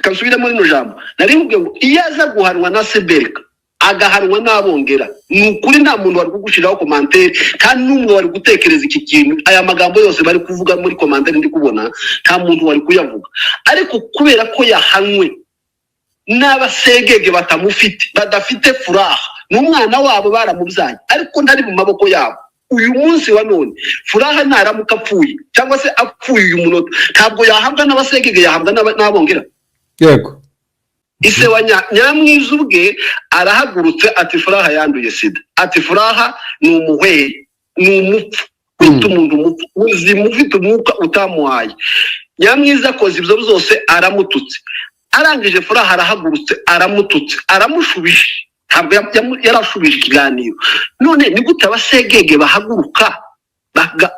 Reka nsubiremo rino jambo nari nkubwiye ngo iyo aza guhanwa na Seberika, agahanwa n'abongera, ni ukuri nta muntu wari kugushiraho commentaire, nta n'umwe wari gutekereza iki kintu. Aya magambo yose bari kuvuga muri commentaire ndi kubona, nta muntu wari kuyavuga. Ariko kubera ko yahanwe n'abasegege batamufite, badafite Furaha, ni umwana wabo, baramubyaye ariko ntari mu maboko yabo. Uyu munsi wa none Furaha naramuka apfuye, cyangwa se apfuye uyu munota, ntabwo yahabwa n'abasegege, yahabwa n'abongera. Ise wa Nyamwiza ubwe arahagurutse ati Furaha yanduye sida, ati Furaha ni umuhweri, ni umupfu. Kwita umuntu umupfu muzima ufite umwuka utamuhaye. Nyamwiza akoze ibyo byose, aramututse, arangije Furaha arahagurutse, aramututse, aramushubije. Ntabwo yarashubije ikiganiro. None ni gute abasegege bahaguruka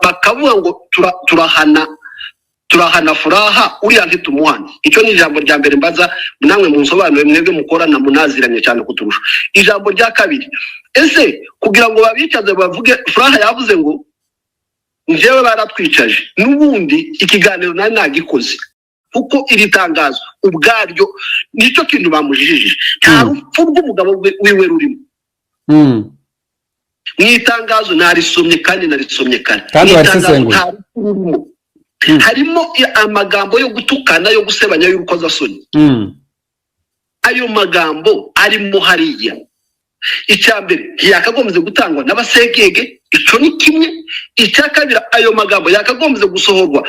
bakavuga ngo turahana Furaha, uriya ntitumuhane? Icyo ni ijambo rya mbere mbaza namwe munsobanure, mwebwe mukorana, munaziranye cyane kuturusha. Ijambo rya kabiri, ese kugira ngo babicaze bavuge, Furaha yavuze ngo njyewe baratwicaje, n'ubundi ikiganiro nari nagikoze, kuko iri tangazo ubwaryo nicyo kintu bamujijije, nta rupfu rw'umugabo wiwe rurimo. Mu itangazo narisomye kandi narisomye kare. Kandi Mu itangazo warisesenguye. nta rupfu rurimo. Harimo amagambo yo gutukana, yo gusebanya, y'urukozasoni. Ayo magambo arimo hariya, icya mbere ntiyakagombye gutangwa n'abasegege, icyo ni kimwe. Icya kabiri, ayo magambo yakagombye gusohorwa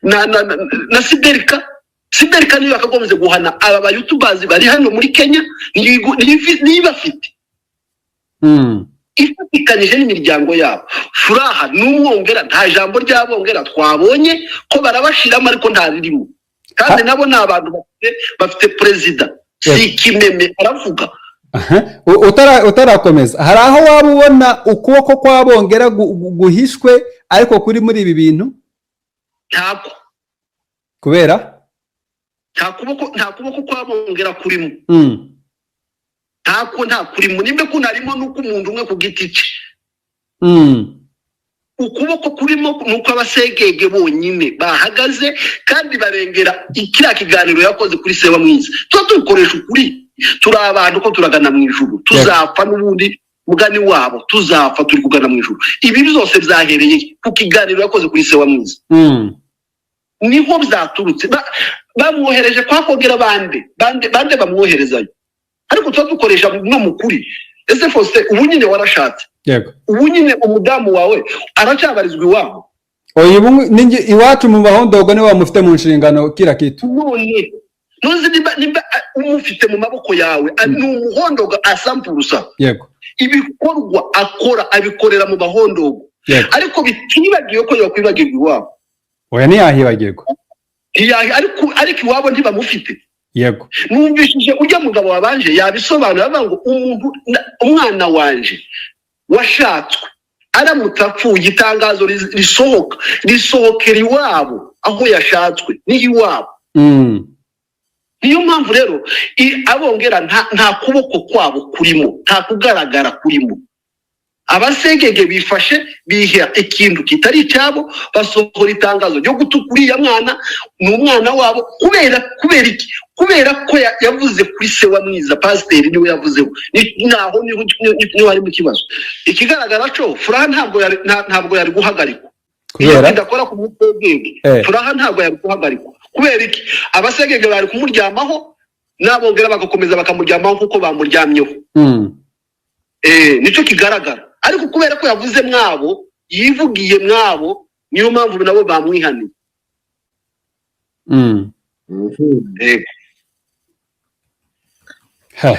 na Siberika. Siberika niyo yakagombye guhana aba ba youtubers bari hano muri Kenya, niyo ibafite ifatikanyije n'imiryango yabo. Furaha n'umwongera, nta jambo ry'abongera twabonye ko barabashiramo, ariko nta ririmo. Kandi nabo ni abantu bafite perezida, si ikimeme, aravuga. Aha. Utarakomeza, hari aho waba ubona ukuboko kw'abongera guhishwe ariko kuri muri ibi bintu? Ntako. Kubera? Nta kuboko kw'abongera kurimo. Ntako, nta kurimo. Nimba kunarimo nuko umuntu umwe ku giti cye. Ukuboko kurimo ni uko abasegege bonyine bahagaze kandi barengera kiriya kiganiro yakoze kuri Seba Mwiza. Tuba dukoresha ukuri, turi abantu ko turagana mu ijuru, tuzapfa n'ubundi mugani wabo, tuzapfa turi kugana mu ijuru. Ibi byose byahereye ku kiganiro yakoze kuri Sewa Mwiza. Niho byaturutse. Bamwohereje kwa Kogera bande bande bande bamwoherezayo, ariko tuba dukoresha no mu kuri. Ese Faustin, ubu nyine warashatse? Yego. Ubu nyine umudamu wawe aracyabarizwa iwabo? Oya, ubu iwacu mu bahondogo niwe bamufite mu nshingano kila kitu. None ntuzi nimba umufite mu maboko yawe, ni umuhondogo asampurusa. Ibikorwa akora abikorera mu bahondogo. Ariko bitibagiwe ko yakwibagirwa iwabo. Oya, ntiyahibagirwa. Ariko iwabo ntibamufite. Numvishije ujya mugabo wabanje yabisobanura, avuga ngo umuntu umwana wanje washatswe aramutse apfuye, itangazo risohoka risohokera iwabo aho yashatswe, niho iwabo. Niyo mpamvu rero abongera nta kuboko kwabo kurimo, nta kugaragara kurimo. Abasegege bifashe biha ikintu kitari icyabo, basohora itangazo ryo gutuka uriya mwana, ni umwana wabo. Kubera iki? Kubera ko yavuze kuri se wa Mwiza, pasiteri niwe yavuzeho. Naho niho harimo ikibazo. Ikigaragara cyo Furaha ntabwo yari guhagarikwa iyo Kubera? idakora ku musegege. Furaha ntabwo yari guhagarikwa. Kubera iki? Abasegege bari kumuryamaho, n'abongera bagakomeza bakamuryamaho nk'uko bamuryamyeho. Nicyo kigaragara. Ariko kubera ko yavuze mwabo, yivugiye mwabo, niyo mpamvu nabo bamwihaniye. Yego. Heh.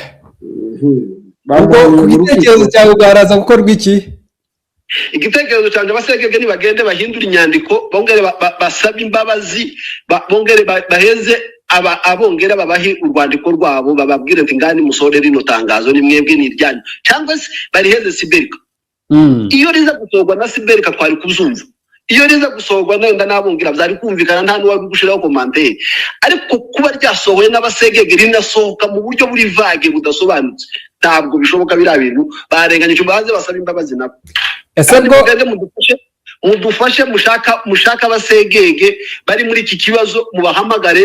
Ubwo Bamuhaye ku mu gitekerezo rukiko. cyawe bwaraza gukorwa iki? Igitekerezo cyanjye, abasegege nibagende bahindure inyandiko, bongere basabe imbabazi, bongere baheze abongera babahe urwandiko rwabo, bababwire ati ngani musore, rino tangazo ni mwebwe, ni iryanyu, cyangwa se bariheze Siberika. Iyo riza gusohorwa na Siberika twari kuzumva. Iyo riza gusohorwa nenda n'abongera byari kumvikana, nta n'uwari gushiraho commentaire. Ariko kuba ryasohowe n'abasegege, rinasohoka mu buryo buri vague, budasobanutse, ntabwo bishoboka. Biriya bintu barenganyije, baze basaba imbabazi nabo. Ese Kandi bwo mugende mudufashe, mushaka abasegege bari muri iki kibazo, mubahamagare.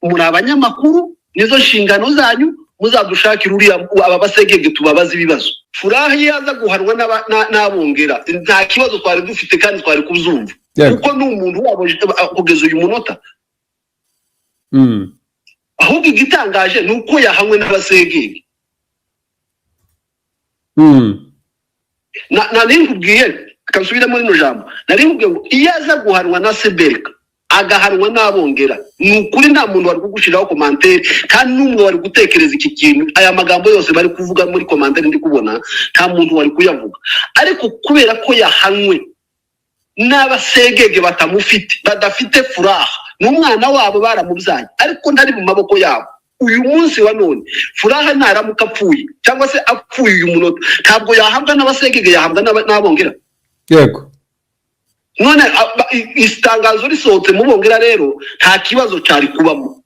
Muri abanyamakuru, nizo nshingano zanyu, muzadushakira uriya aba basegege tubabaze ibibazo. Furaha iyo aza guhanwa n'abongera, nta kibazo twari dufite kandi twari kubyumva, kuko ni umuntu wabo kugeza uyu munota. Ahubwo igitangaje ni uko yahanwe n'abasegege. Nari nkubwiye, kansubiremo rino jambo, nari nkubwiye ngo iyo aza guhanwa na seberika, agahanwa n'abongera, ni ukuri nta muntu wari kugushyiraho commentaire, nta n'umwe wari gutekereza iki kintu. Aya magambo yose bari kuvuga muri commentaire ndi kubona, nta muntu wari kuyavuga. Ariko kubera ko yahanwe n'abasegege batamufite, badafite Furaha, ni umwana wabo, baramubyaye, ariko ntari mu maboko yabo. Uyu munsi wa none Furaha naramuka apfuye, cyangwa se apfuye uyu munota, ntabwo yahabwa n'abasegege, yahabwa n'abongera. None itangazo risohotse mu bongera rero, nta kibazo cyari kubamo.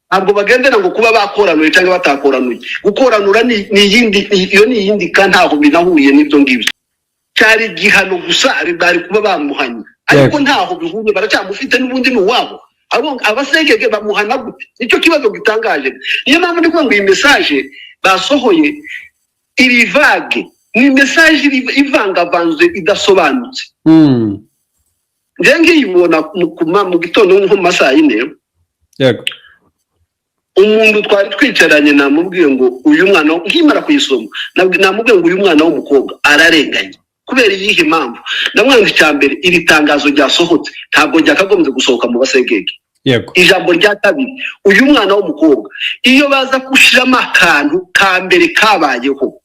Ntabwo bagendera ngo kuba bakoranuye cyangwa batakoranuye. Gukoranura ni iyindi, iyo ni iyindi, kandi ntaho binahuriye n'ibyo ngibyo. Cyari igihano gusa bari kuba bamuhanye, ariko ntaho bihuriye, baracyamufite n'ubundi ni uwabo. Abasegege bamuhana gute? Nicyo kibazo gitangaje. Niyo mpamvu ndi kuvuga ngo iyi message basohoye iri vague, ni message ivangavanze, idasobanutse. Njye ngiyibona mu gitondo nko mu masaha 4, umuntu twari twicaranye namubwiye ngo uyu mwana, nkimara kuyisoma namubwiye ngo uyu mwana w'umukobwa ararenganye. Kubera iyihe mpamvu? Ndamwanga icya mbere, iri tangazo ryasohotse ntabwo ryakagombye gusohoka mu basegege. Ijambo rya kabiri, uyu mwana w'umukobwa iyo baza gushyiramo akantu ka mbere kabayeho,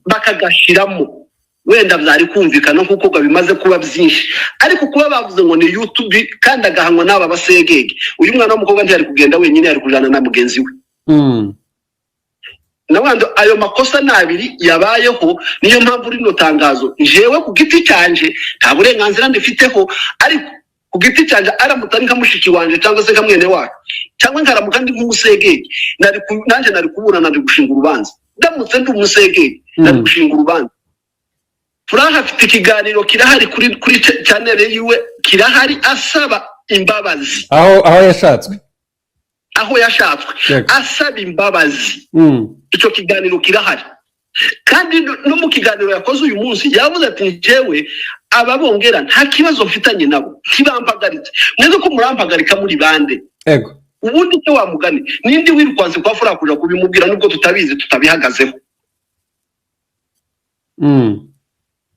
bakagashyiramo, wenda byari kumvikana kuko bimaze kuba byinshi. Ariko kuba bavuze ngo ni YouTube kandi agahanwa n'aba basegege, uyu mwana w'umukobwa ntiyari kugenda wenyine, yari kujana na mugenzi we. Nawe ayo makosa ni abiri yabayeho. Niyo mpamvu rino tangazo, jewe ku giti cyanje nta burenganzira ndifiteho, ariko ku giti cyanje, aramutse ari nka mushiki wanje cyangwa se nka mwene wacu, cyangwa nkaramuka ndi nk'umusegege, nanjye nari kuburana, nari gushinga urubanza. Ndamutse ndi umusegege, nari gushinga urubanza. Furaha afite ikiganiro kirahari kuri channel yiwe, kirahari, asaba imbabazi. Aho yashatswe. Aho yashatswe. Asaba imbabazi. Icyo kiganiro kirahari. Kandi no mu kiganiro yakoze uyu munsi yavuze ati: "Njyewe ababongera nta kibazo mfitanye nabo, ntibampagaritse. Mwese ko murampagarika muri bande?" Ubundi icyo wamugani ninde wirukwanse kwa Furaha kuja kubimubwira, nubwo tutabizi, tutabihagazeho?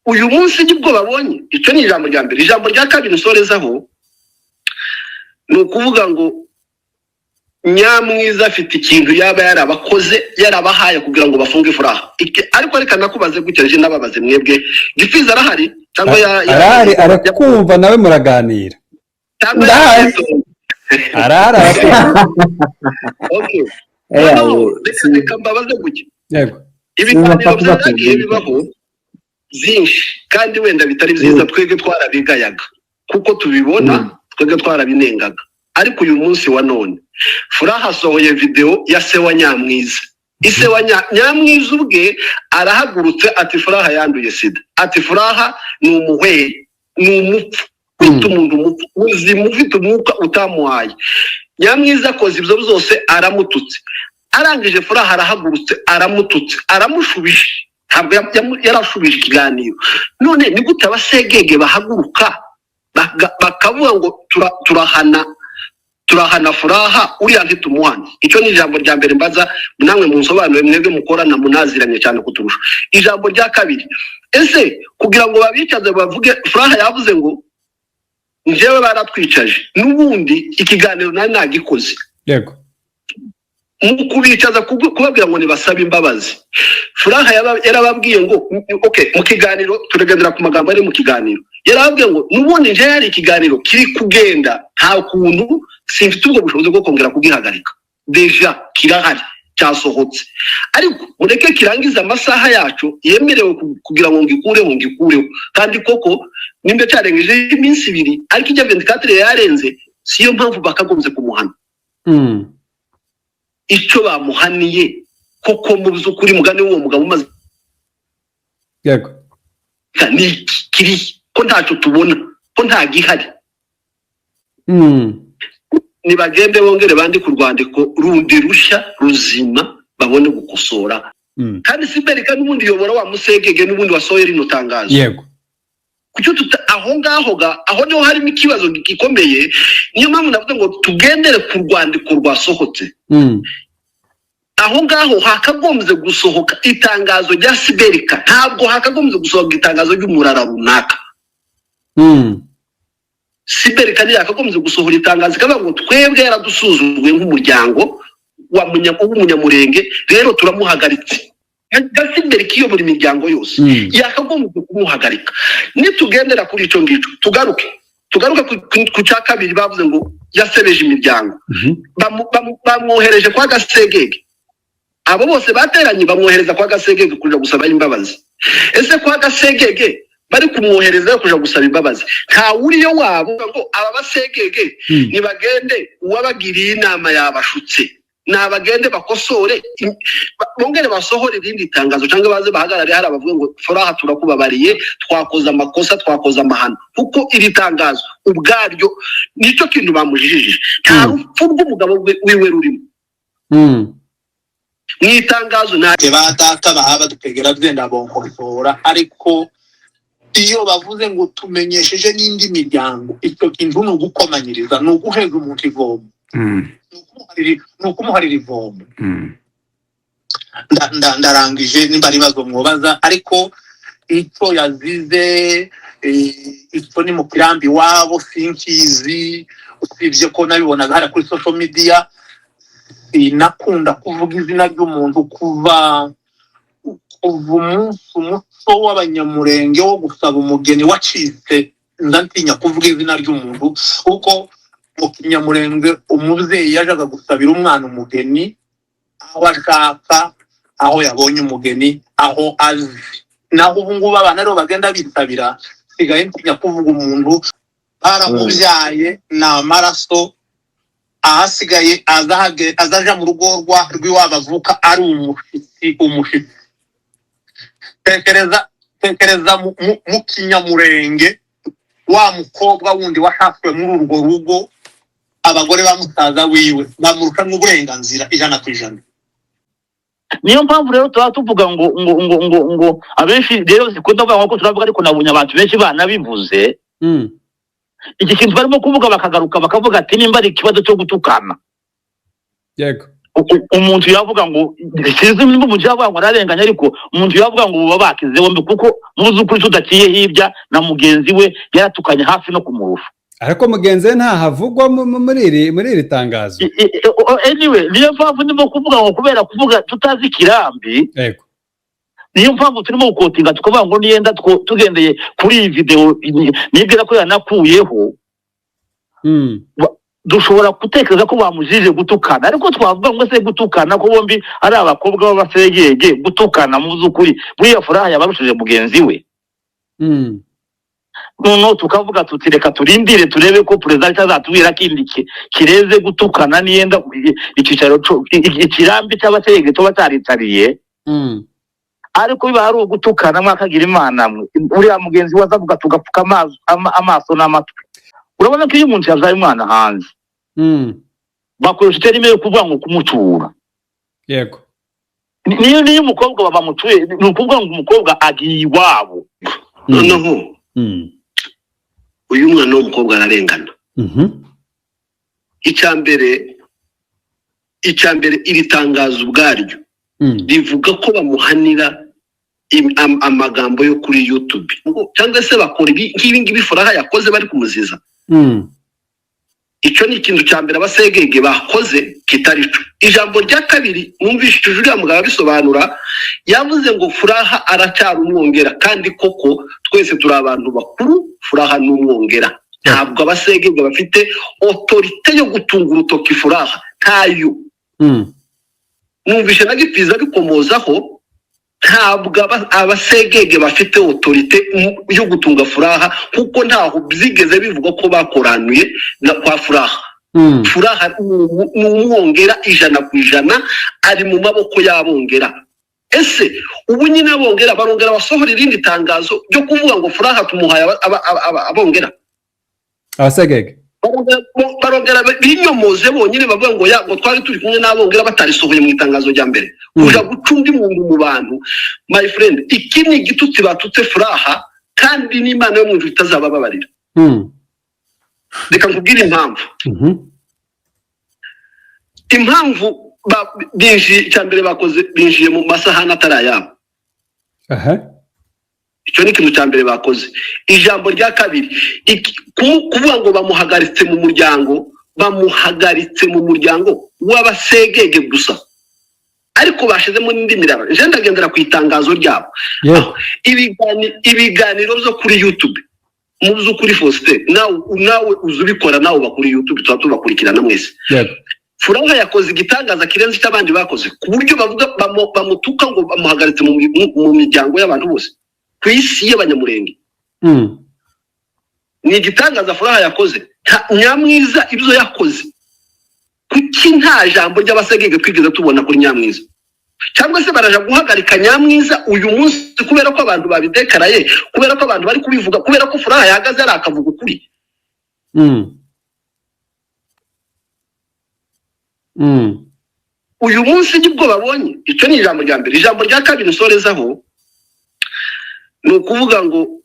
Uyu munsi nibwo babonye. Icyo ni ijambo rya mbere. Ijambo rya kabiri nsorezaho ni ukuvuga ngo Nyamwiza afite ikintu yaba yarabakoze, yarabahaye kugira ngo bafunge Furaha. Ariko reka nakubaze gutya, je nababaze mwebwe, Gifizi arahari cyangwa Arahari, arakumva, nawe muraganira. Cyangwa Ndahari. Arahari, arakumva. Okay. Noneho reka mbabaze gutya. Yego. Ibiganiro Sinapfa byaragiye kubakubwira. bibaho byinshi kandi wenda bitari byiza, twebwe twarabigayaga kuko tubibona, twebwe twarabinengaga. Ariko uyu munsi wa none Furaha asohoye videwo ya se wa Nyamwiza. Ise wa Nyamwiza ubwe arahagurutse ati: "Furaha yanduye sida," ati: "Furaha ni umuhweri, ni umupfu." Kwita umuntu umupfu muzima ufite umwuka utamuhaye. Nyamwiza akoze ibyo byose, aramututse, arangije Furaha arahagurutse, aramututse, aramushubije. Ntabwo yarashubije ikiganiro. None ni gute abasegege bahaguruka bakavuga ngo turahana Furaha, uriya ntitumuhane? Icyo ni ijambo rya mbere mbaza, namwe munsobanure, mwebwe mukorana, munaziranye cyane kuturusha. Ijambo rya kabiri, ese kugira ngo babicaze bavuge, Furaha yavuze ngo: "Njyewe baratwicaje, n'ubundi ikiganiro nari nagikoze." Mu kubicaza, kubabwira ngo nibasabe imbabazi, Furaha yarababwiye ngo okay, mu kiganiro, turagendera ku magambo ari mu kiganiro, yarababwiye ngo n'ubundi nje hari ikiganiro kiri kugenda, nta kuntu, simfite ubwo bushobozi bwo kongera kugihagarika, déjà kirahari, cyasohotse, ariko mureke kirangize amasaha yacu yemerewe kugira ngo ngikureho. Kandi koko nimba cyarengeje iminsi 2, ariko ijya 24 yarenze, siyo mpamvu bakagombye kumuhana. Icyo bamuhaniye koko mu by'ukuri, mugani w'uwo mugabo umaze ni iki kiri ko ntacyo tubona, ko nta gihari? Nibagende bongere bandike urwandiko rundi rushya ruzima, babone gukosora. Kandi siberika n'ubundi yobora wa musegege n'ubundi wasohoye rino tangazo. Kuki tuta aho ngaho ga aho niho harimo ikibazo gikomeye. Niyo mpamvu navuze ngo tugendere ku rwandiko rwasohotse. Aho ngaho hakagombye gusohoka itangazo rya siberika, ntabwo hakagombye gusohoka itangazo ry'umurara runaka. Siberika ntiyakagombye gusohora itangazo ikavuga ngo twebwe yaradusuzuguye nk'umuryango w'umunyamurenge, rero turamuhagaritse. Siberika iyobora imiryango yose, yakagombye kumuhagarika. Nitugendera kuri icyo ngicyo, tugaruke ku cya kabiri bavuze ngo yasebeje imiryango. Bamwohereje kwa Gasegege. Abo bose bateranye bamwohereza kwa Gasegege kuja gusaba imbabazi. Ese kwa Gasegege bari kumwohereza kuja gusaba imbabazi, nta wuriyo wabo ngo aba basegege nibagende, uwabagiriye inama yabashutse, nabagende bakosore, bongere basohore irindi tangazo, cyangwa baze bahagarare hari abavuga ngo Furaha turakubabariye, twakoze amakosa, twakoze amahano? Kuko iri tangazo ubwaryo nicyo kintu bamujijije, nta rupfu rw'umugabo wiwe rurimo mu itangazo, nta Ba data bahaba badutegera byenda bonkosora, ariko iyo bavuze ngo tumenyesheje n'indi miryango, icyo kintu ni ugukomanyiriza, ni uguheza umuntu ivomo, ni ukumuharira ivomo. Ndarangije, nimba ari ibibazo mwobaza, ariko icyo yazize, icyo ni mu kirambi iwabo sinkizi, usibye ko nabibonaga hariya kuri social media. Sinakunda kuvuga izina ry'umuntu. Kuva umunsi umuco w'Abanyamurenge wo gusaba umugeni wacitse, nza ntinya kuvuga izina ry'umuntu, kuko mu Kinyamurenge umubyeyi yajaga gusabira umwana umugeni aho ashaka, aho yabonye umugeni, aho azi. Naho ubu ngubu abana rero bagenda bisabira, sigaye ntinya kuvuga umuntu. Baramubyaye, ni amaraso. Ahasigaye azaja mu rugo rw'iwabo avuka ari umushitsi, umushitsi. Tekereza mu Kinyamurenge, wa mukobwa wundi washatswe muri urwo rugo, abagore ba musaza wiwe bamurusha n'uburenganzira 100%. Niyo mpamvu rero tuba tuvuga ngo abenshi rero zikunda kuvuga ngo turavuga, ariko nabonye abantu benshi banabivuze. Iki kintu barimo kuvuga, bakagaruka bakavuga ati nimba ari ikibazo cyo gutukana, umuntu yavuga ngo, sinzi nimba umuntu yavuga ngo ararenganya, ariko umuntu yavuga ngo baba bakize bombi, kuko mu by'ukuri tudaciye hirya na mugenzi we yaratukanye hafi no kumurusha. Ariko mugenzi we ntahavugwa muri iri tangazo. Anyway, niyo mpamvu ndimo kuvuga ngo kubera kuvuga tutazi ikirambi, niyo mpamvu turimo gukotinga tukavuga ngo niyenda tugendeye kuri iyi video nibwira ko yanakuyeho, dushobora gutekereza ko bamujije gutukana. Ariko twavuga ngo se gutukana, ko bombi ari abakobwa b'abasegege, gutukana mu by'ukuri buriya Furaha yabarushije mugenzi we? Noneho tukavuga tuti reka turindire turebe ko perezida azatubwira kindi kireze gutukana, niyenda icyicaro ikirambi cy'abasegege tuba cyaritariye. Ariko biba ari ugutukana, mwakagira Imana mwe, uriya mugenzi we azavuga tugapfuka amaso n'amatwi. Urabona ko iyo umuntu yabyaye umwana hanze, bakoresha iterime yo kuvuga ngo kumutura. Niyo umukobwa bamutuye, ni ukuvuga ngo umukobwa agiye iwabo. Noneho uyu mwana w'umukobwa ararengana. Icya mbere, iri tangazo ubwaryo rivuga ko bamuhanira amagambo yo kuri YouTube, cyangwa se bakora ibi nk'ibi ngibi Furaha yakoze bari kumuziza. Icyo ni ikintu cya mbere abasegege bakoze kitari cyo. Ijambo rya kabiri, numvishije uriya mugabo abisobanura, yavuze ngo Furaha aracyari umwongera. Kandi koko twese turi abantu bakuru, Furaha ni umwongera. Ntabwo abasegege bafite autorité yo gutunga urutoki Furaha, ntayo. Numvishe na Gipfiza bikomozaho, ntabwo abasegege bafite autorité yo gutunga Furaha, kuko ntaho byigeze bivugwa ko bakoranuye kwa Furaha. Furaha ni umwongera 100%, ari mu maboko y'abongera. Ese ubu nyine abongera barongera basohora irindi tangazo ryo kuvuga ngo Furaha tumuhaye abongera? Abasegege. Barongera binyomoze bonyine, bavuga ngo ya, ngo twari turi kumwe n'abongera, batarisohoye mu itangazo rya mbere. Kuja guca undi muntu mu bantu, my friend, iki ni igitutsi batutse Furaha, kandi n'Imana yo mu ijuru itazabababarira. Reka nkubwire impamvu. Impamvu binjiye, icya mbere bakoze, binjiye mu masahani atari ayabo. Icyo ni ikintu cya mbere bakoze. Ijambo rya kabiri, kuvuga ngo bamuhagaritse mu muryango, bamuhagaritse mu muryango w'abasegege gusa, ariko bashizemo n'indi miraba. Nje ndagendera ku itangazo ryabo. Ibiganiro byo kuri YouTube, mu by'ukuri, Faustin, nawe uzi ubikora, nawe uba kuri YouTube, tuba tubakurikirana mwese. Furaha yakoze igitangaza kirenze icyo abandi bakoze, ku buryo bavuga bamutuka ngo bamuhagaritse mu miryango y'abantu bose ku isi y'Abanyamurenge. Ni igitangaza Furaha yakoze. Nyamwiza ibyo yakoze, kuki nta jambo ry'abasegege twigeze tubona kuri Nyamwiza? Cyangwa se baraja guhagarika Nyamwiza uyu munsi kubera ko abantu babidekaraye, kubera ko abantu bari kubivuga, kubera ko Furaha yahagaze ari akavuga ukuri? Uyu munsi nibwo babonye. Icyo ni ijambo rya mbere. Ijambo rya kabiri nsorezaho ni ukuvuga ngo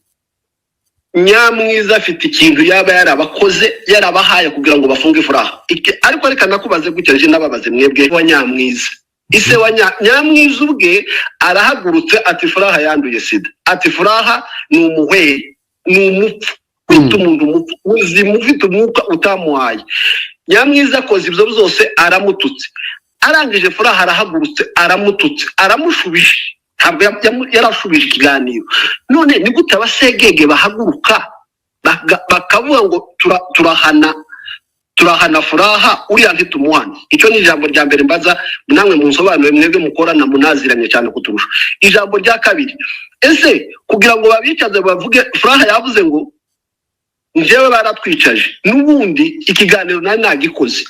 Nyamwiza afite ikintu yaba yarabakoze, yarabahaye kugira ngo bafunge Furaha. Ariko reka nakubaze gutya, je nababaze mwebwe wa Nyamwiza, ise wa Nyamwiza ubwe arahagurutse ati Furaha yanduye sida, ati Furaha ni umuhweri, ni umupfu. Kwita umuntu umupfu muzima ufite umwuka utamuhaye. Nyamwiza akoze ibyo byose, aramututse, arangije Furaha arahagurutse, aramututse, aramushubije. Ntabwo yarashubije ikiganiro. None ni gute abasegege bahaguruka bakavuga ngo turahana Furaha, uriya ntitumuhane? Icyo ni ijambo rya mbere mbaza, namwe munsobanure, mwebwe mukorana, munaziranye cyane kuturusha. Ijambo rya kabiri, ese kugira ngo babicaze bavuge, Furaha yavuze ngo njyewe baratwicaje, n'ubundi ikiganiro nari nagikoze.